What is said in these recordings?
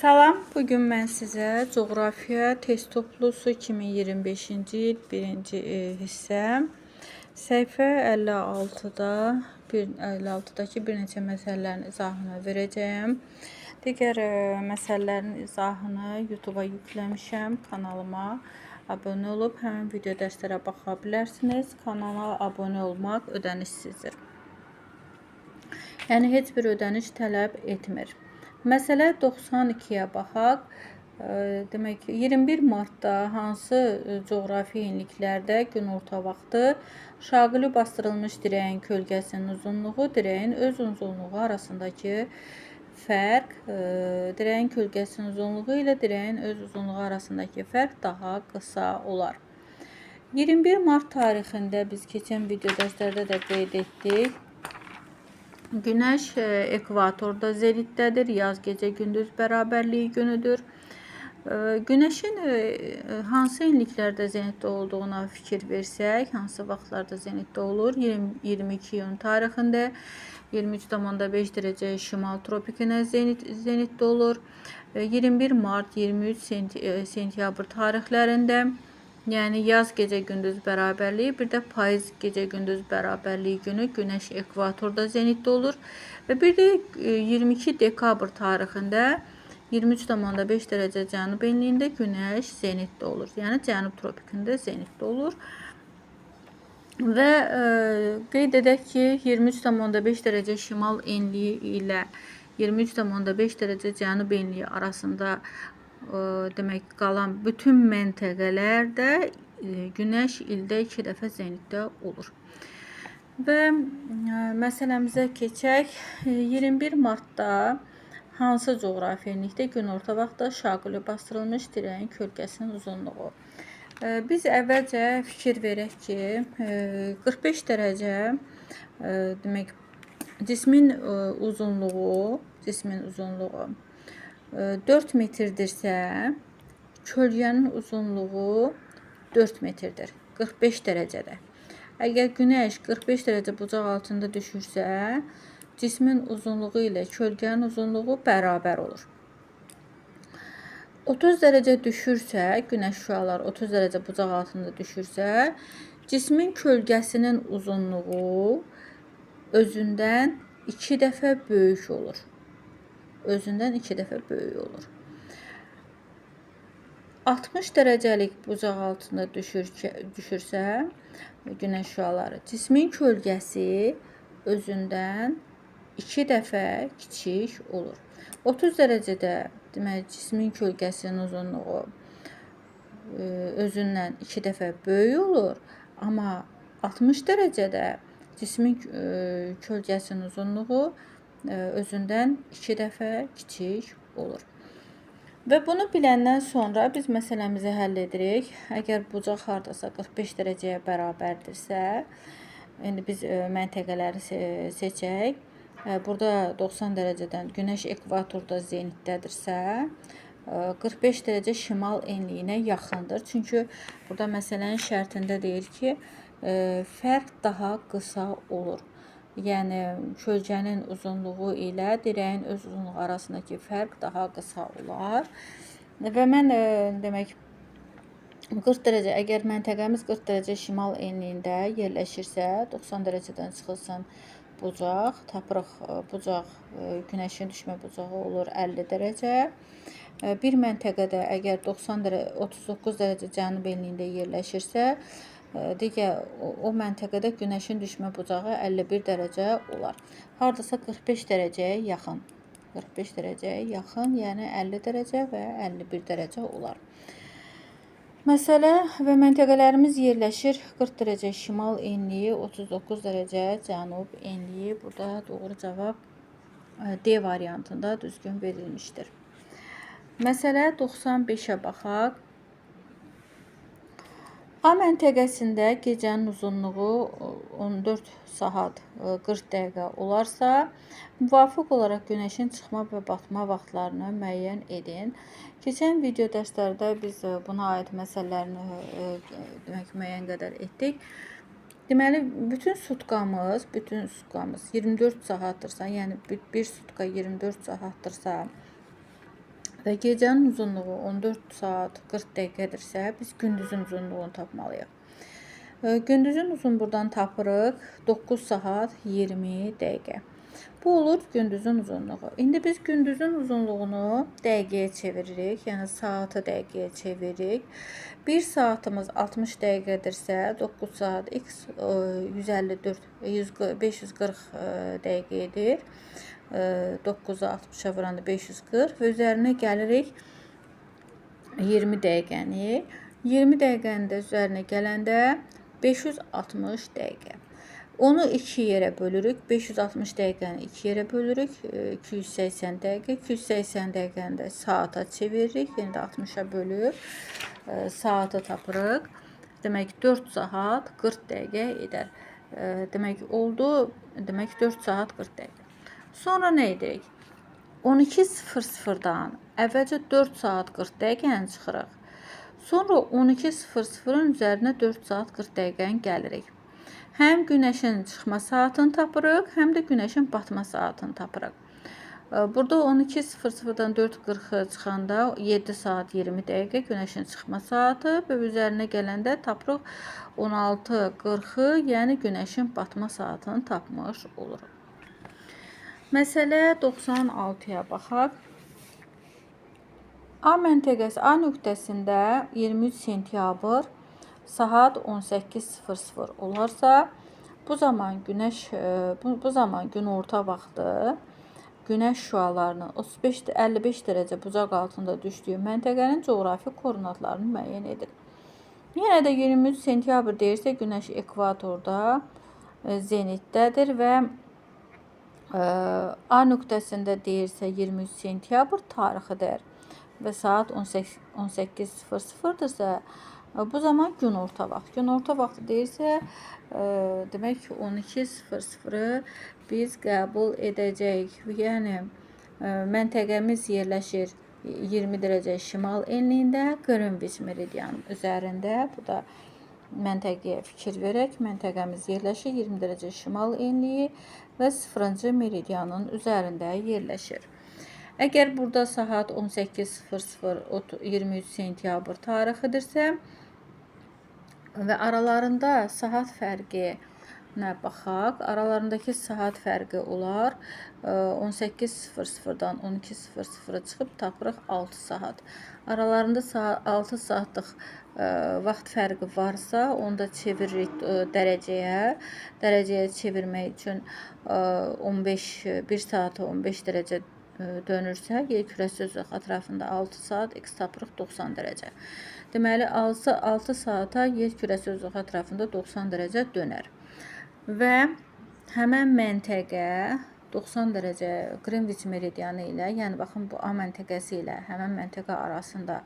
Salam, bu gün mən sizə coğrafiya test toplusu 2025-ci il birinci hissə səhifə 56-da 56-dakı bir neçə məsələlərin izahını verəcəyəm. Digər məsələlərin izahını YouTube-a yükləmişəm. Kanalıma abunə olub həmin video dərslərə baxa bilərsiniz. Kanala abunə olmaq ödənişsizdir. Yəni heç bir ödəniş tələb etmir. Məsələ 92-yə baxaq. Demək, 21 martda hansı coğrafi enliklərdə günorta vaxtı şaquli bastırılmış dirəyin kölgəsinin uzunluğu dirəyin öz uzunluğu arasındakı fərq, dirəyin kölgəsinin uzunluğu ilə dirəyin öz uzunluğu arasındakı fərq daha qısa olar. 21 mart tarixində biz keçən video dərslərdə də qeyd etdik. Günəş ekvatorda zenitdədir. Yaz gecə-gündüz bərabərliyi günüdür. Günəşin hansı enliklərdə zenitdə olduğuna fikir versək, hansı vaxtlarda zenitdə olur? 20, 22 iyun tarixində 23,5 dərəcə şimal tropikinə zenitdə olur. 21 mart, 23 sentyabr tarixlərində, yəni yaz gecə-gündüz bərabərliyi, bir də payız gecə-gündüz bərabərliyi günü günəş ekvatorda zenitdə olur və bir də 22 dekabr tarixində 23,5 dərəcə cənub enliyində günəş zenitdə olur. Yəni cənub tropikində zenitdə olur. Və qeyd edək ki, 23,5 dərəcə şimal enliyi ilə 23,5 dərəcə cənub enliyi arasında demək qalan bütün məntəqələrdə günəş ildə 2 dəfə zenitdə olur. Və məsələmizə keçək. 21 martda hansı coğrafi enlikdə günorta vaxtda şaquli bastırılmış dirəyin kölgəsinin uzunluğu? Biz əvvəlcə fikir verək ki, 45 dərəcə demək cismin uzunluğu, 4 metrdirsə, kölgənin uzunluğu 4 metrdir. 45 dərəcədə. Əgər günəş 45 dərəcə bucaq altında düşürsə, cismin uzunluğu ilə kölgənin uzunluğu bərabər olur. 30 dərəcə düşürsə, günəş şüaları 30 dərəcə bucaq altında düşürsə, cismin kölgəsinin uzunluğu özündən 2 dəfə böyük olur. Özündən 2 dəfə böyük olur. 60 dərəcəlik bucaq altında düşürsə günəş şüaları, cismin kölgəsi özündən 2 dəfə kiçik olur. 30 dərəcədə demək cismin kölgəsinin uzunluğu özündən 2 dəfə böyük olur, amma 60 dərəcədə cismin kölgəsinin uzunluğu özündən 2 dəfə kiçik olur. Və bunu biləndən sonra biz məsələmizi həll edirik. Əgər bucaq hardasa 45 dərəcəyə bərabərdirsə, indi biz məntəqələri seçək. Burada 90 dərəcədən günəş ekvatorda zenitdədirsə, 45 dərəcə şimal enliyinə yaxındır. Çünki burada məsələnin şərtində deyir ki, fərq daha qısa olur. Yəni kölgənin uzunluğu ilə dirəyin öz uzunluğu arasındakı fərq daha qısa olar. Və mən demək 40 dərəcə, əgər məntəqəmiz 40 dərəcə şimal enliyində yerləşirsə, 90 dərəcədən çıxılsın bucaq, tapırıq bucaq, günəşin düşmə bucağı olur 50 dərəcə. Bir məntəqədə əgər 39 dərəcə cənub enliyində yerləşirsə, digər o məntəqədə günəşin düşmə bucağı 51 dərəcə olar. Hardasa 45 dərəcəyə yaxın. 45 dərəcəyə yaxın, yəni 50 dərəcə və 51 dərəcə olar. Məsələ və məntəqələrimiz yerləşir 40 dərəcə şimal enliyi, 39 dərəcə cənub enliyi. Burada doğru cavab D variantında düzgün verilmişdir. Məsələ 95-ə baxaq. A məntəqəsində gecənin uzunluğu 14 saat 40 dəqiqə olarsa, müvafiq olaraq günəşin çıxma və batma vaxtlarını müəyyən edin. Keçən video dərslərdə biz buna aid məsələlərini demək müəyyən qədər etdik. Deməli, bütün sutkamız 24 saatdırsa, yəni bir sutka 24 saatdırsa, Və gecənin uzunluğu 14 saat 40 dəqiqədirsə, biz gündüzün uzunluğunu tapmalıyıq. Gündüzün uzun buradan tapırıq 9 saat 20 dəqiqə. Bu olur gündüzün uzunluğu. İndi biz gündüzün uzunluğunu dəqiqəyə çeviririk, yəni saatı dəqiqəyə çeviririk. 1 saatımız 60 dəqiqədirsə, 9 saat x 154, 540 dəqiqə edir. 9-u 60-a vuranda 540 və üzərinə gəlirik 20 dəqiqəni. 20 dəqiqənin də üzərinə gələndə 560 dəqiqə. Onu iki yerə bölürük. 560 dəqiqəni iki yerə bölürük. 280 dəqiqə. 280 dəqiqəni də saata çeviririk. Yəni də 60-a bölüb saatı tapırıq. Demək 4 saat 40 dəqiqə edər. Demək oldu. Demək 4 saat 40 dəqiqə. Sonra nə edirik? 12:00-dan əvvəlcə 4 saat 40 dəqiqəni çıxırıq. Sonra 12:00-ın üzərinə 4 saat 40 dəqiqəni gəlirik. Həm günəşin çıxma saatını tapırıq, həm də günəşin batma saatını tapırıq. Burada 12:00-dan 4:40-ı çıxanda 7 saat 20 dəqiqə günəşin çıxma saatı və üzərinə gələndə tapırıq 16:40-ı, yəni günəşin batma saatını tapmış oluruq. Məsələ 96-ya baxaq. A məntəqəsi A nöqtəsində 23 sentyabr saat 18:00 olarsa, bu zaman günəş bu zaman günorta vaxtı günəş şüalarının 35-55 dərəcə bucaq altında düşdüyü məntəqənin coğrafi koordinatlarını müəyyən edin. Yenə də 23 sentyabr deyirsə, günəş ekvatorda zenitdədir və A nöqtəsində deyirsə 23 sentyabr tarixidir və saat 18:00-dırsa, bu zaman günorta vaxt. Günorta vaxtı deyirsə, demək 12:00-ı biz qəbul edəcəyik. Yəni məntəqəmiz yerləşir 20 dərəcə şimal enliyində, Greenwich meridianın üzərində. Bu da məntəqəyə fikir verək. Məntəqəmiz yerləşir 20 dərəcə şimal enliyi və 0-cı meridianın üzərində yerləşir. Əgər burada saat 18:00 23 sentyabr tarixidirsə və aralarında saat fərqi nə baxaq? Aralarındakı saat fərqi olar 18:00-dan 12:00-a çıxıb tapırıq 6 saat. Aralarında 6 saatlıq vaxt fərqi varsa, onu da çeviririk dərəcəyə. Dərəcəyə çevirmək üçün 15 1 saata 15 dərəcə dönürsə, yer kürəsi öz ətrafında 6 saat, x tapırıq 90 dərəcə. Deməli, 6 saata yer kürəsi öz ətrafında 90 dərəcə dönər. Və həmən məntəqə 90 dərəcə Greenwich meridianı ilə, yəni baxın bu A məntəqəsi ilə həmən məntəqə arasında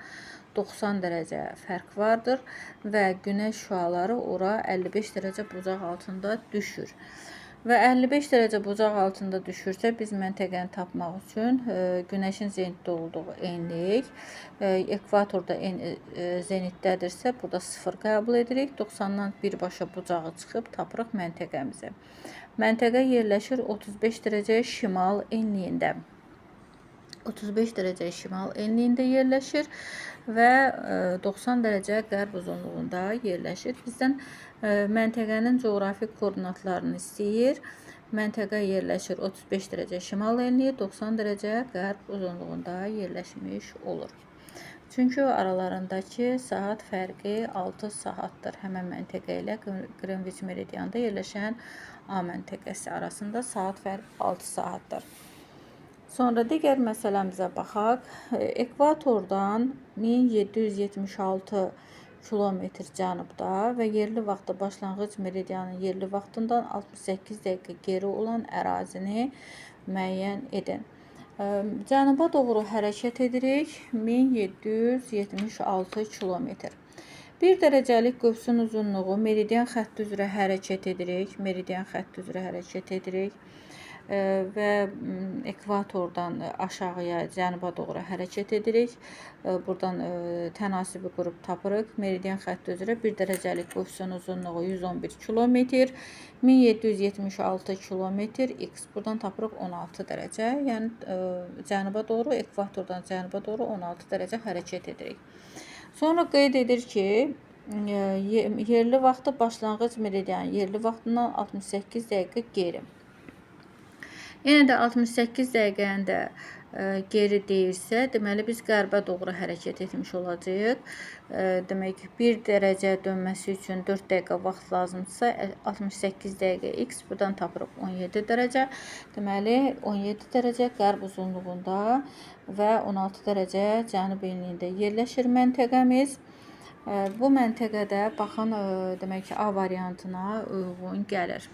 90 dərəcə fərq vardır və günəş şüaları ora 55 dərəcə bucaq altında düşür. Və 55 dərəcə bucaq altında düşürsə, biz məntəqəni tapmaq üçün günəşin zenitdə olduğu enlik, ekvatorda zenitdədirsə, burada 0 qəbul edirik. 90-dan birbaşa bucağı çıxıb tapırıq məntəqəmizi. Məntəqə yerləşir 35 dərəcə şimal enliyində. 35 dərəcə şimal enliyində yerləşir və 90 dərəcə qərb uzunluğunda yerləşir. Bizdən məntəqənin coğrafi koordinatlarını istəyir. Məntəqə yerləşir 35 dərəcə şimal enliyi, 90 dərəcə qərb uzunluğunda yerləşmiş olur. Çünki aralarındakı saat fərqi 6 saatdır. Həmən məntəqə ilə Greenwich meridianında yerləşən A məntəqəsi arasında saat fərqi 6 saatdır. Sonra digər məsələmizə baxaq. Ekvatordan 1776 kilometr cənubda və yerli vaxtda başlanğıc meridianın yerli vaxtından 68 dəqiqə geri olan ərazini müəyyən edin. Cənuba doğru hərəkət edirik. 1776 kilometr. 1 dərəcəlik qövsün uzunluğu meridian xətti üzrə hərəkət edirik. Meridian xətti üzrə hərəkət edirik. Və ekvatordan aşağıya, cənuba doğru hərəkət edirik. Buradan tənasibi qrup tapırıq. Meridian xətti üzrə 1 dərəcəlik qövsün uzunluğu 111 kilometr, 1776 kilometr x. Buradan tapırıq 16 dərəcə. Yəni cənuba doğru, ekvatordan cənuba doğru 16 dərəcə hərəkət edirik. Sonra qeyd edir ki, yerli vaxtı başlanğıc meridian yerli vaxtından 68 dəqiqə geri. Yenə də 68 dəqiqəni də geri deyirsə, deməli biz qərbə doğru hərəkət etmiş olacağıq. Demək 1 dərəcə dönməsi üçün 4 dəqiqə vaxt lazımdırsa, 68 dəqiqə x, buradan tapırıq 17 dərəcə. Deməli 17 dərəcə qərb uzunluğunda və 16 dərəcə cənub enliyində yerləşir məntəqəmiz. Bu məntəqədə baxın, demək ki, A variantına uyğun gəlir.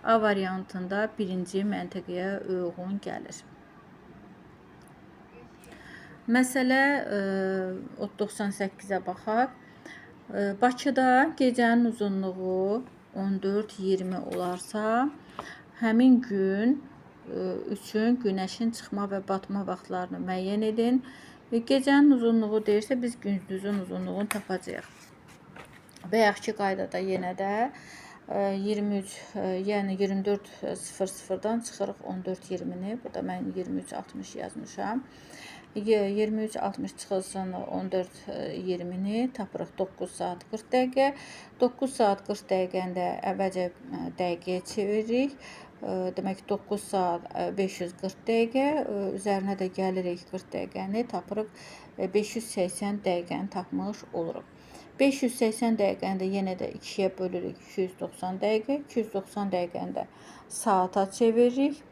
A variantında birinci məntəqəyə uyğun gəlir. Məsələ 98-ə baxaq. Bakıda gecənin uzunluğu 14:20 olarsa, həmin gün üçün günəşin çıxma və batma vaxtlarını müəyyən edin. Gecənin uzunluğu deyirsə, biz gündüzün uzunluğunu tapacağıq. Bayaqki qaydada yenə də 23, yəni 24:00-dan çıxırıq 14:20-ni. Burada mən 23:60 yazmışam. 23:60 çıxılsın 14:20-ni tapırıq 9 saat 40 dəqiqə. 9 saat 40 dəqiqəni də əvvəlcə dəqiqəyə çeviririk. Demək 9 saat 540 dəqiqə, üzərinə də gəlirik 40 dəqiqəni, tapırıq 580 dəqiqəni tapmış oluruq. 580 dəqiqəni də yenə də 2-yə bölürük 290 dəqiqə, 290 dəqiqəni də saata çeviririk.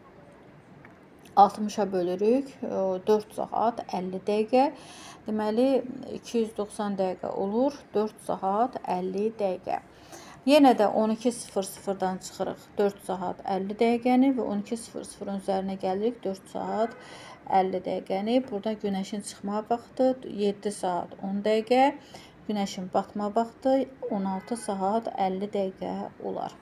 60-a bölürük 4 saat 50 dəqiqə. Deməli 290 dəqiqə olur 4 saat 50 dəqiqə. Yenə də 12:00-dan çıxırıq 4 saat 50 dəqiqəni və 12:00-ın üzərinə gəlirik 4 saat 50 dəqiqəni. Burada günəşin çıxma vaxtı 7 saat 10 dəqiqə, günəşin batma vaxtı 16 saat 50 dəqiqə olar.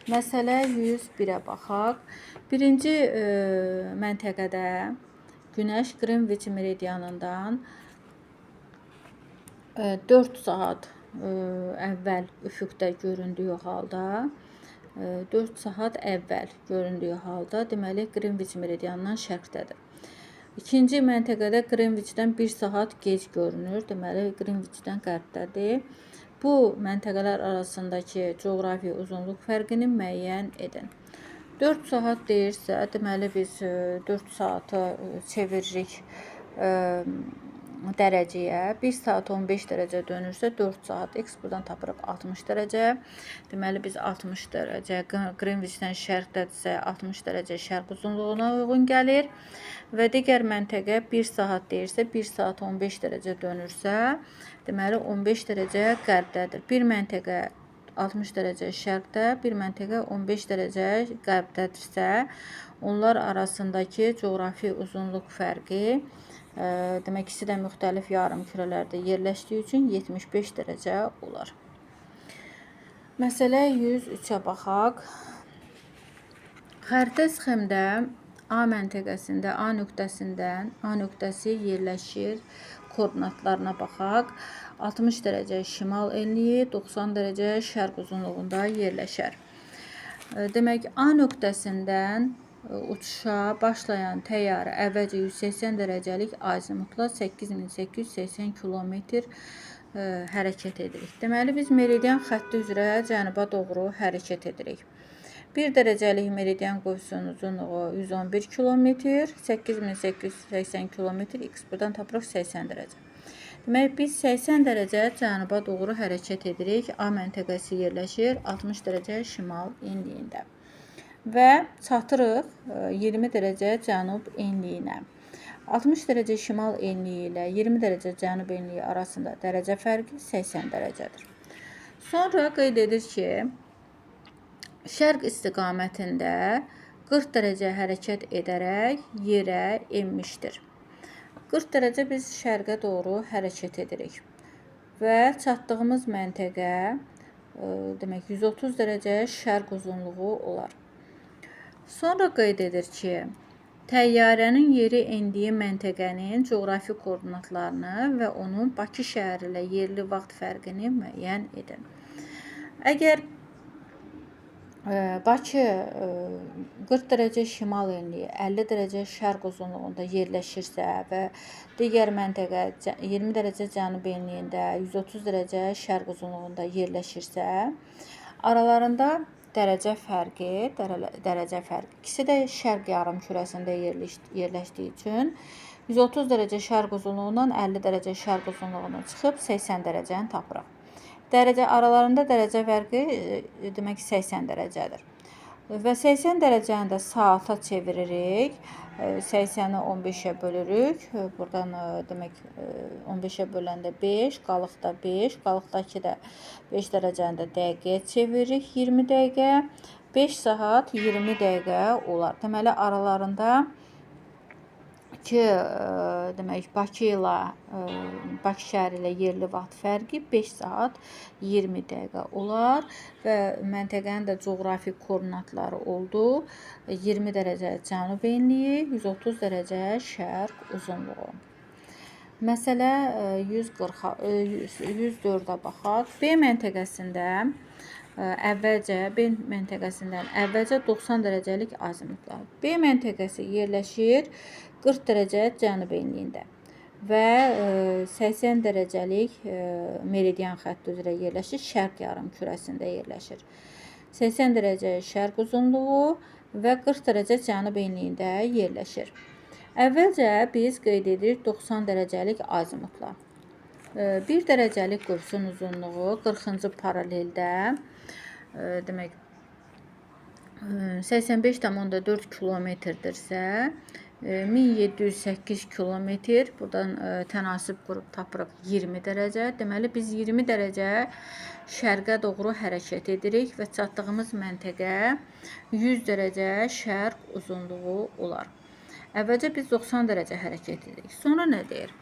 Məsələ 101-ə baxaq. Birinci məntəqədə günəş Greenwich meridianından 4 saat əvvəl üfüqdə göründüyü halda, 4 saat əvvəl göründüyü halda, deməli Greenwich meridianından şərqdədir. İkinci məntəqədə Greenwichdən 1 saat gec görünür, deməli Greenwichdən qərbdədir. Bu məntəqələr arasındakı coğrafi uzunluq fərqini müəyyən edin. 4 saat deyirsə, deməli biz 4 saatı çeviririk dərəcəyə. 1 saat 15 dərəcə dönürsə 4 saat x, buradan tapırıq 60 dərəcə. Deməli biz 60 dərəcə Greenwichdən şərqdədirsə 60 dərəcə şərq uzunluğuna uyğun gəlir. Və digər məntəqə 1 saat deyirsə 1 saat 15 dərəcə dönürsə, deməli 15 dərəcə qərbdədir. Bir məntəqə 60 dərəcə şərqdə, bir məntəqə 15 dərəcə qərbdədirsə, onlar arasındakı coğrafi uzunluq fərqi, demək ikisi də müxtəlif yarımkürələrdə yerləşdiyi üçün 75 dərəcə olar. Məsələ 103-ə baxaq. Xəritə sxemdə A məntəqəsində A nöqtəsindən A nöqtəsi yerləşir. Koordinatlarına baxaq. 60 dərəcə şimal enliyi, 90 dərəcə şərq uzunluğunda yerləşər. Demək A nöqtəsindən uçuşa başlayan təyyarə əvvəlcə 180 dərəcəlik azimutla 8880 kilometr hərəkət edirik. Deməli biz meridian xətti üzrə cənuba doğru hərəkət edirik. 1 dərəcəlik meridian qövsünün uzunluğu 111 kilometr, 8880 kilometr, x buradan tapırıq 80 dərəcə. Demək biz 80 dərəcə cənuba doğru hərəkət edirik. A məntəqəsi yerləşir 60 dərəcə şimal enliyində. Və çatırıq 20 dərəcə cənub enliyinə. 60 dərəcə şimal enliyi ilə 20 dərəcə cənub enliyi arasında dərəcə fərqi 80 dərəcədir. Sonra qeyd edir ki, şərq istiqamətində 40 dərəcə hərəkət edərək yerə enmişdir. 40 dərəcə biz şərqə doğru hərəkət edirik və çatdığımız məntəqə demək 130 dərəcə şərq uzunluğu olar. Sonra qeyd edir ki, təyyarənin yeri endiyi məntəqənin coğrafi koordinatlarını və onun Bakı şəhəri ilə yerli vaxt fərqini müəyyən edin. Əgər Bakı 40 dərəcə şimal enliyi, 50 dərəcə şərq uzunluğunda yerləşirsə və digər məntəqə 20 dərəcə cənub enliyində, 130 dərəcə şərq uzunluğunda yerləşirsə, aralarında dərəcə fərqi, dərəcə fərqi. İkisi də şərq yarımkürəsində yerləşdiyi üçün 130 dərəcə şərq uzunluğundan 50 dərəcə şərq uzunluğuna çıxıb 80 dərəcəni tapırıq. Dərəcə aralarında dərəcə fərqi demək 80 dərəcədir. Və 80 dərəcəni də saata çeviririk. 80-i 15-ə bölürük. Buradan demək 15-ə böləndə 5, qalıqda 5, qalıqdakı da 5 dərəcəni də dəqiqəyə çeviririk. 20 dəqiqə, 5 saat 20 dəqiqə olar. Deməli aralarında ki, demək Bakı ilə Bakı şəhəri ilə yerli vaxt fərqi 5 saat 20 dəqiqə olar və məntəqənin də coğrafi koordinatları oldu. 20 dərəcə cənub enliyi, 130 dərəcə şərq uzunluğu. Məsələ 104-ə baxaq. B məntəqəsində əvvəlcə B məntəqəsindən əvvəlcə 90 dərəcəlik azimutlar. B məntəqəsi yerləşir 40 dərəcə cənub enliyində və 80 dərəcəlik meridian xətti üzrə yerləşir, şərq yarımkürəsində yerləşir. 80 dərəcə şərq uzunluğu və 40 dərəcə cənub enliyində yerləşir. Əvvəlcə biz qeyd edirik 90 dərəcəlik azimutlar. 1 dərəcəlik qövsün uzunluğu 40-cı paraleldə demək 85,4 kilometrdirsə, 1708 kilometr, buradan tənasib qurub tapırıq 20 dərəcə. Deməli, biz 20 dərəcə şərqə doğru hərəkət edirik və çatdığımız məntəqə 100 dərəcə şərq uzunluğu olar. Əvvəlcə biz 90 dərəcə hərəkət edirik. Sonra nə deyir?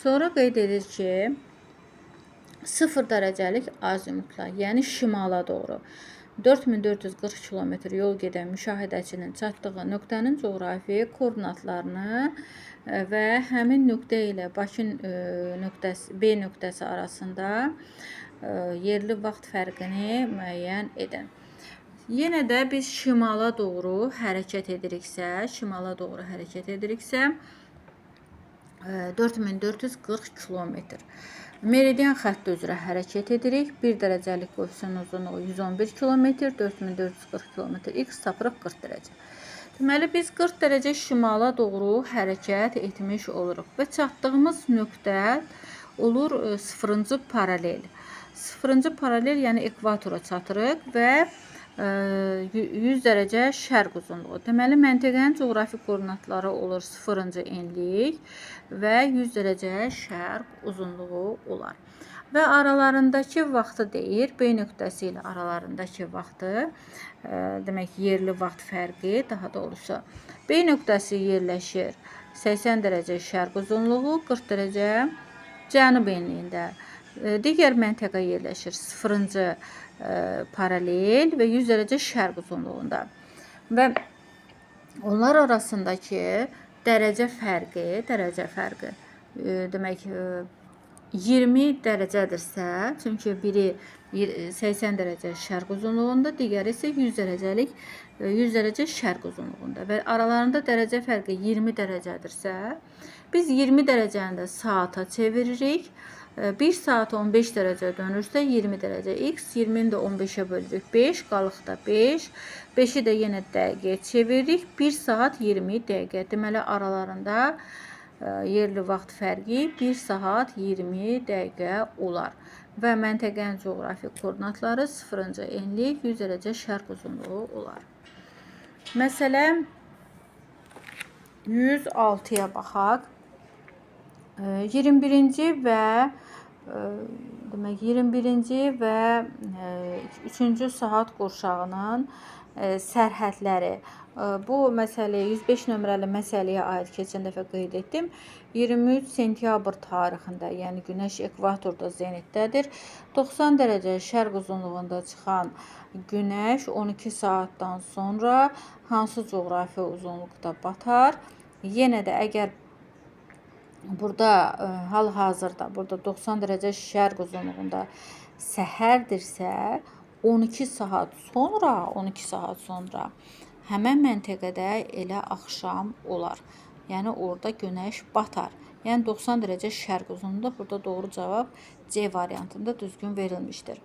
Sonra qeyd edir ki, 0 dərəcəlik azimutla, yəni şimala doğru 4440 kilometr yol gedən müşahidəçinin çatdığı nöqtənin coğrafi koordinatlarını və həmin nöqtə ilə Bakı nöqtəsi, B nöqtəsi arasında yerli vaxt fərqini müəyyən edin. Yenə də biz şimala doğru hərəkət ediriksə, 4440 kilometr. Meridian xətti üzrə hərəkət edirik. 1 dərəcəlik qövsün uzunluğu 111 kilometr, 4440 kilometr. X tapırıq 40 dərəcə. Deməli, biz 40 dərəcə şimala doğru hərəkət etmiş oluruq və çatdığımız nöqtə olur 0-cı paralel. 0-cı paralel, yəni ekvatora çatırıq və 100 dərəcə şərq uzunluğu. Deməli, məntəqənin coğrafi koordinatları olur 0-cı enlik və 100 dərəcə şərq uzunluğu olar. Və aralarındakı vaxtı deyir, B nöqtəsi ilə aralarındakı vaxtı, demək yerli vaxt fərqi, daha doğrusu B nöqtəsi yerləşir 80 dərəcə şərq uzunluğu, 40 dərəcə cənub enliyində. Digər məntəqə yerləşir 0-cı paralel və 100 dərəcə şərq uzunluğunda. Və onlar arasındakı dərəcə fərqi, demək 20 dərəcədirsə, çünki biri 80 dərəcə şərq uzunluğunda, digəri isə 100 dərəcə şərq uzunluğunda və aralarında dərəcə fərqi 20 dərəcədirsə, biz 20 dərəcəni də saata çeviririk. 1 saat 15 dərəcə dönürsə 20 dərəcə x, 20-ni də 15-ə bölürük 5, qalıqda 5, 5-i də yenə dəqiqəyə çeviririk, 1 saat 20 dəqiqə. Deməli, aralarında yerli vaxt fərqi 1 saat 20 dəqiqə olar. Və məntəqənin coğrafi koordinatları 0-cı enlik, 100 dərəcə şərq uzunluğu olar. Məsələ 106-ya baxaq. 21-ci və demək 21-ci və 3-cü saat qurşağının sərhədləri. Bu məsələyə 105 nömrəli məsələyə aid keçən dəfə qeyd etdim. 23 sentyabr tarixində, yəni günəş ekvatorda zenitdədir. 90 dərəcə şərq uzunluğunda çıxan günəş 12 saatdan sonra hansı coğrafi uzunluqda batar? Yenə də əgər burada hal-hazırda burada 90 dərəcə şərq uzunluğunda səhərdirsə, 12 saat sonra, 12 saat sonra həmən məntəqədə elə axşam olar. Yəni orada günəş batar. Yəni 90 dərəcə şərq uzunluğunda burada doğru cavab C variantında düzgün verilmişdir.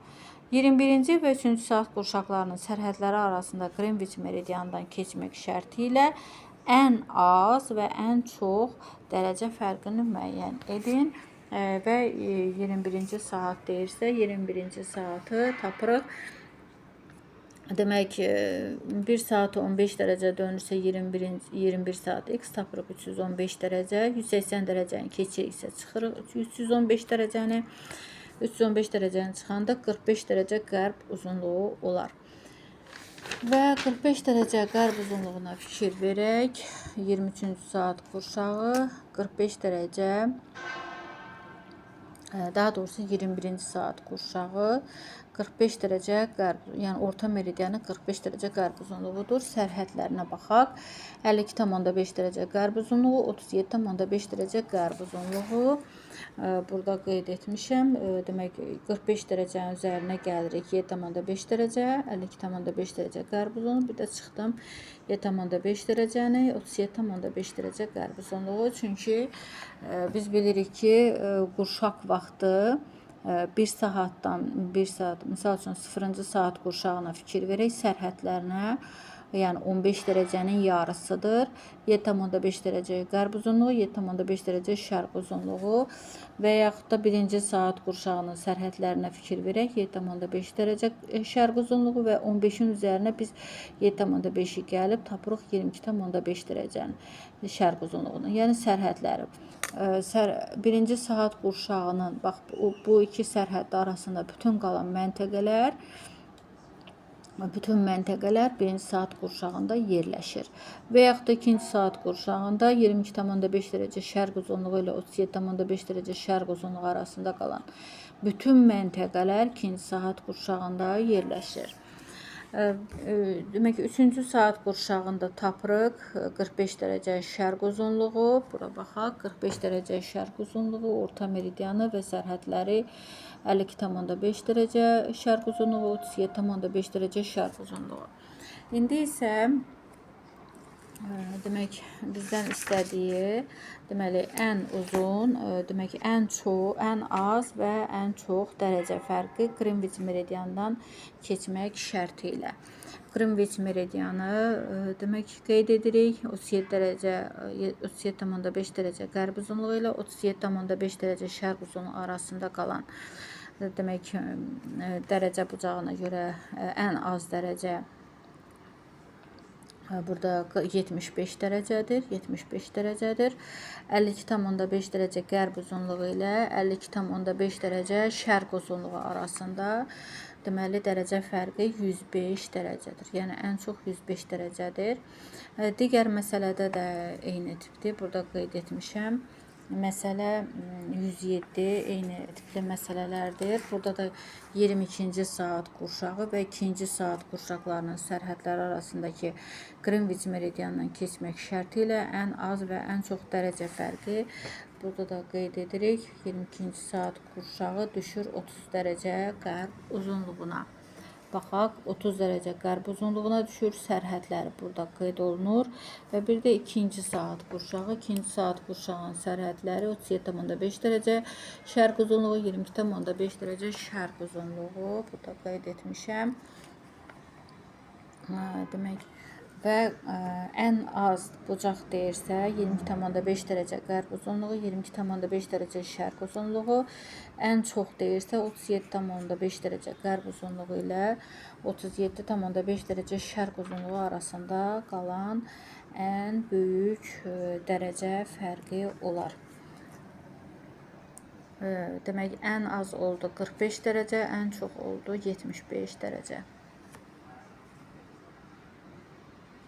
21-ci və 3-cü saat qurşaqlarının sərhədləri arasında Greenwich meridiandan keçmək şərti ilə ən az və ən çox dərəcə fərqini müəyyən edin. Və 21-ci saat deyirsə, 21-ci saatı tapırıq. Demək, 1 saat 15 dərəcə dönürsə 21 saat x tapırıq 315 dərəcə, 180 dərəcəni keçiriksə çıxırıq 315 dərəcəni. 315 dərəcəni çıxanda 45 dərəcə qərb uzunluğu olar. Və 45 dərəcə qərb uzunluğuna fikir verək. 23-cü saat qurşağı 45 dərəcə, daha doğrusu 21-ci saat qurşağı 45 dərəcə qərb, yəni orta meridianı 45 dərəcə qərb uzunluğudur. Sərhədlərinə baxaq. 52,5 dərəcə qərb uzunluğu, 37,5 dərəcə qərb uzunluğu. Burada qeyd etmişəm. Demək, 45 dərəcənin üzərinə gəlirik. 7,5 dərəcə, 52,5 dərəcə qərb uzunluğu. Bir də çıxdım 7,5 dərəcəni, 37,5 dərəcə qərb uzunluğu. Çünki biz bilirik ki, qurşaq vaxtı 1 saatdan 1 saat, misal üçün 0-cı saat qurşağına fikir verək, sərhədlərinə, yəni 15 dərəcənin yarısıdır. 7,5 dərəcə qərb uzunluğu, 7,5 dərəcə şərq uzunluğu və yaxud da 1-ci saat qurşağının sərhədlərinə fikir verək, 7,5 dərəcə şərq uzunluğu və 15-in üzərinə biz 7,5-i gəlib tapırıq 22,5 dərəcənin şərq uzunluğunu, yəni sərhədləri. 1-ci saat qurşağının, bax bu iki sərhəd arasında bütün qalan məntəqələr, bütün məntəqələr 1-ci saat qurşağında yerləşir. Və yaxud da 2-ci saat qurşağında 22,5 dərəcə şərq uzunluğu ilə 37,5 dərəcə şərq uzunluğu arasında qalan bütün məntəqələr 2-ci saat qurşağında yerləşir. Demək ki, 3-cü saat qurşağında tapırıq 45 dərəcə şərq uzunluğu. Bura baxaq, 45 dərəcə şərq uzunluğu, orta meridianı və sərhədləri 52,5 dərəcə şərq uzunluğu, 37,5 dərəcə şərq uzunluğu. İndi isə demək, bizdən istədiyi, deməli, ən uzun, demək, ən çox, ən az və ən çox dərəcə fərqi Greenwich meridiandan keçmək şərti ilə. Greenwich meridianı, demək, qeyd edirik. 37 dərəcə, 37,5 dərəcə qərb uzunluğu ilə 37,5 dərəcə şərq uzunluğu arasında qalan, demək, dərəcə bucağına görə ən az dərəcə burada 75 dərəcədir, 75 dərəcədir. 52,5 dərəcə qərb uzunluğu ilə 52,5 dərəcə şərq uzunluğu arasında, deməli, dərəcə fərqi 105 dərəcədir. Yəni ən çox 105 dərəcədir. Digər məsələdə də eyni tipdir. Burada qeyd etmişəm. Məsələ 107 eyni tipli məsələlərdir. Burada da 22-ci saat qurşağı və 2-ci saat qurşaqlarının sərhədləri arasındakı Greenwich meridianından keçmək şərti ilə ən az və ən çox dərəcə fərqi burada da qeyd edirik. 22-ci saat qurşağı düşür 30 dərəcə qərb uzunluğuna. Baxaq, 30 dərəcə qərb uzunluğuna düşür. Sərhədləri burada qeyd olunur. Və bir də 2-ci saat qurşağı. 2-ci saat qurşağının sərhədləri 37,5 dərəcə şərq uzunluğu, 22,5 dərəcə şərq uzunluğu. Burada qeyd etmişəm. Demək, və ən az bucaq deyirsə 22,5 dərəcə qərb uzunluğu, 22,5 dərəcə şərq uzunluğu, ən çox deyirsə 37,5 dərəcə qərb uzunluğu ilə 37,5 dərəcə şərq uzunluğu arasında qalan ən böyük dərəcə fərqi olar. Demək, ən az oldu 45 dərəcə, ən çox oldu 75 dərəcə.